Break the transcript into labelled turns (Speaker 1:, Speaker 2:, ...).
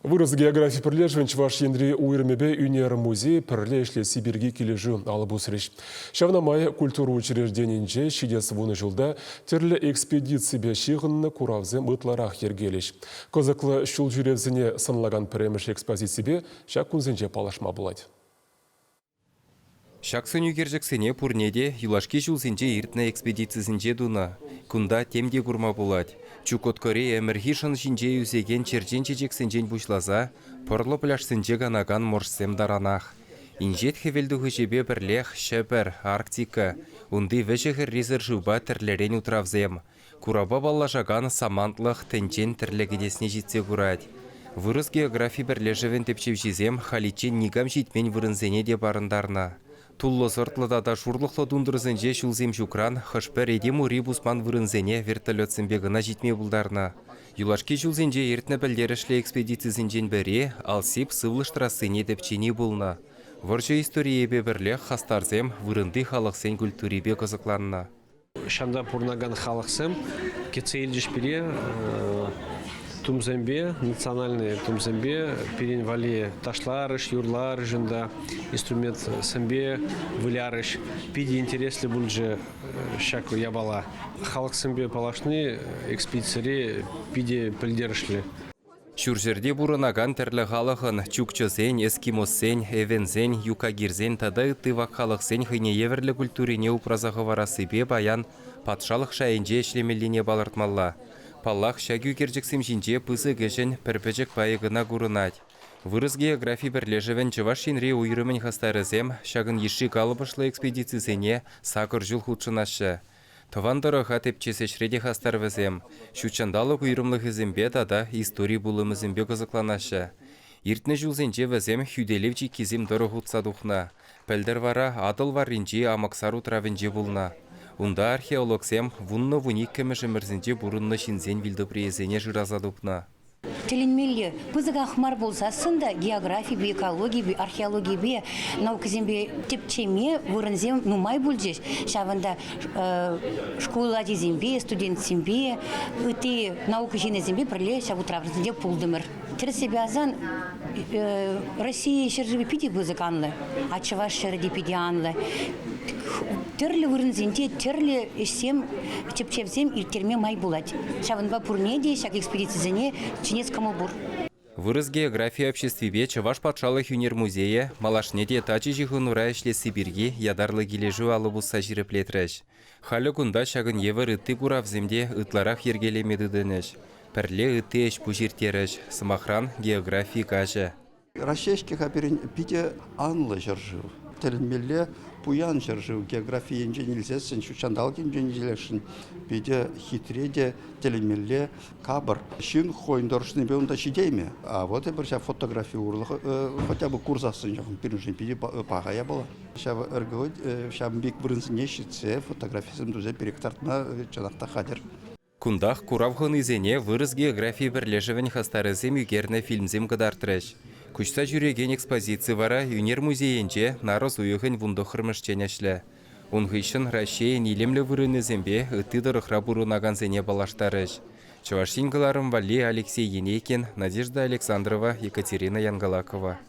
Speaker 1: Вырӑс географи пӗрлешӗвӗн Чӑваш Енри уйрӑмӗпе ӳнер музейӗ пӗрле ӗҫлесси пирки килӗшӳ алӑ пусрӗҫ. Ҫавна май культура учрежденийӗнче ҫитес вунӑ ҫулта тӗрлӗ экспедиципе ҫыхӑннӑ куравсем ытларах йӗркелӗҫ. Кӑсӑклӑ ҫулҫӳревсене сӑнлакан пӗрремӗш экспозиципе ҫак кунсенче паллашма пулать.
Speaker 2: Ҫак сӑнӳкерчӗксене пурне те юлашки ҫулсенче иртнӗ экспедицисенче тунӑ. Кунта тем те курма пулать. Чукоткӑри ӗмӗрхи шӑн ҫинче ӳсекен черчен чечексенчен пуҫласа пӑрлӑ пляжсенче канакан моржсем таранах. Инҫет хӗвелтухӑҫӗпе пӗрлех Ҫӗпӗр, Арктика, унти вӗҫӗ-хӗррисӗр шывпа тӗрлӗрен утравсем, Куравпа паллашакан самантлӑх тӗнчен тӗрлӗ кӗтесне ҫитсе курать. Вырӑс географи пӗрлешӗвӗн тӗпчевҫисем халиччен никам ҫитмен вырӑнсене те парӑнтарнӑ. Туллӑ-сӑртлӑ тата шурлӑхлӑ тундрӑсенче ҫулсем ҫукран хӑш-пӗр этем ури пусман вырӑнсене вертолетсемпе кӑна ҫитме пултарнӑ. Юлашки ҫулсенче иртнӗ пӗлтерӗшлӗ экспедицисенчен пӗри Алсип сывлӑш трассине тӗпчени пулнӑ. Вӑрҫӑ историйӗпе пӗрлех хастарсем вырӑнти халӑхсен культурипе кӑсӑкланнӑ.
Speaker 3: Ҫанта пурӑнакан халӑхсем кӗтсе илчӗҫ пире тумсемпе, национальный тумсемпе, пирӗн валли ташларӗҫ, юрларӗҫ унта, инструментсемпе вылярӗҫ. Питӗ интереслӗ пулчӗ ҫак япала. Халӑхсемпе паллашни экспедицире питӗ пӗлтерӗшлӗ.
Speaker 2: Ҫурҫӗрте пурӑнакан тӗрлӗ халӑхӑн чукчӑсен, эскимоссен, эвенсен, юкагирсен тата ытти вак халӑхсен хӑйне евӗрлӗ культурине упраса хӑварассипе паян патшалӑх шайӗнче ӗҫлемеллине палӑртмалла. Паллах, ҫак ӳкерчӗксем ҫинче пысӑк ӗҫӗн пӗр пӗчӗк пайӗ кӑна курӑнать. Вырӑс географи пӗрлешӗвӗн Чӑваш Енри уйрӑмӗн хастарӗсем ҫакӑн йышши калӑпӑшлӑ экспедицисене сакӑр ҫул хутшӑнаҫҫӗ. Тӑван тӑрӑха тӗпчес ӗҫре те хастар вӗсем, ҫутҫанталӑк уйрӑмлӑхӗсемпе тата истори пулӑмӗсемпе кӑсӑкланаҫҫӗ. Иртнӗ ҫулсенче вӗсем хӳтӗлев чиккисем тӑрӑх утса тухнӑ. Пӗлтӗр вара Атӑл варринчи Амӑксар утравӗнче пулнӑ. Унта археологсем вуннӑ-вуниккӗмӗш ӗмӗрсенче пурӑннӑ ҫынсен вилтӑприйӗсене шыраса тупнӑ.
Speaker 4: Тӗлӗнмелле, пысӑках мар пулсассӑн та географипе, экологипе, археологипе, наукӑсемпе тӗпчеме вырӑнсем нумай пулчӗҫ. Ҫавӑнта шкул ачисемпе, студентсемпе, ытти наука ҫыннисемпе пӗрле ҫав утравсенче пултӑмӑр. Тӗрӗссипе алсан, Россия ҫӗршывӗ питӗ пысӑк анлӑ, а Чӑваш ҫӗрӗ те питӗ анлӑ. Тӗрлӗ вырӑнсенче тӗрлӗ ӗҫсем, тӗпчевсем ирттерме май пулать. Ҫавӑнпа пурне те ҫак экспедицисене чӗнес кӑмӑл пур.
Speaker 2: Вырӑс географи обществипе Чӑваш патшалӑх ӳнер музейӗ малашне те тачӑ ҫыхӑнура ӗҫлесси пирки ятарлӑ килӗшӳ алӑ пусса ҫирӗплетрӗҫ. Халӗ кунта ҫакӑн евӗр ытти куравсем те ытларах йӗркелеме тытӑнӗҫ. Пӗрле ытти ӗҫ-пуҫ ирттерӗҫ, сӑмахран, географи каҫӗ.
Speaker 5: Раҫҫей-ҫке-ха пирӗн питӗ анлӑ ҫӗршыв. Тӗлӗнмелле пуян ҫӗршыв. Географи енчен илсессӗн, ҫутҫанталӑк енчен илесшӗн питӗ хитре те тӗлӗнмелле капӑр. Ҫын хӑйӗн тӑрӑшнипе унта ҫитеймӗ. А вот эпир ҫав фотографи урлӑ хотя бы курсассӑн пирӗншӗн питӗ паха япала. Ҫав РГО ҫавӑн пек вырӑнсене ҫитсе фотографисем туса пире кӑтартма чӑнах та хатӗр.
Speaker 2: Кунтах курав хӑнисене Вырӑс географи пӗрлешӗвӗн хастарӗсем ӳкернӗ фильмсем кӑтартрӗҫ. Куҫса ҫӳрекен экспозици вара ӳнер музейӗнче нарӑс уйӑхӗн вунтӑххӑрмӗшчен ӗҫлӗ. Ун хыҫҫӑн Раҫҫейӗн илемлӗ вырӑнӗсемпе ытти тӑрӑхра пурӑнакансене паллаштарӗҫ. Чӑваш Ен кӑларӑм валли Алексей Енейкин, Надежда Александрова, Екатерина Янгалакова.